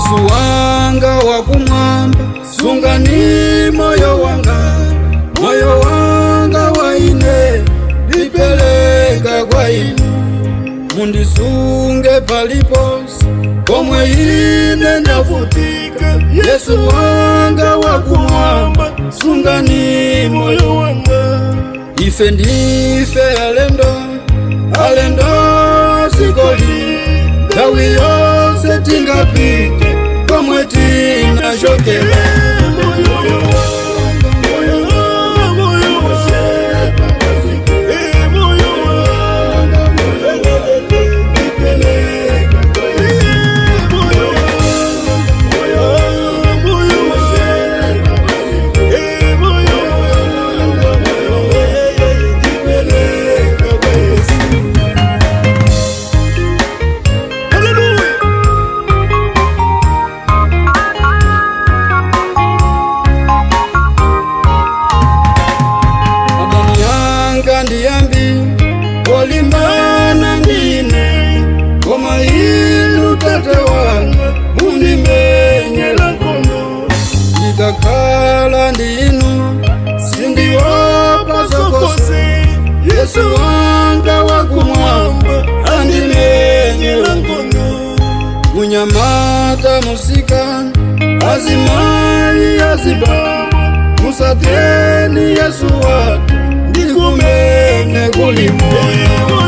Yesu wanga wakumwamba, sungani moyo wanga, moyo wanga waine ndipeleka kwa inu. Mundisunge paliponse pomwe ine ndavutika. Yesu wanga wakumwamba, sungani moyo wanga. Ife ndife alendo, alendo dzikoli, nthawi yonse tingapite komwe tinachokera. Moyo wanga, moyo wanga, moyo wanga, moyo wanga, ndipeleka kwa Yesu. Moyo wanga, moyo wanga, moyo wanga, moyo wanga, moyo wanga, ndipeleka kwa Yesu. Hallelujah. Adani anga ndi ambiri olimbana ndine, koma inu tate wanga mundimenyera nkhondo. Ndikakhala ndi inu sindiopa zonse. Yesu wanga wakumwamba andimenyera nkhondo. Munyamata, musikana, azimayi, azibambo, mutsateni Yesu watu, ndikumene kuli moyo.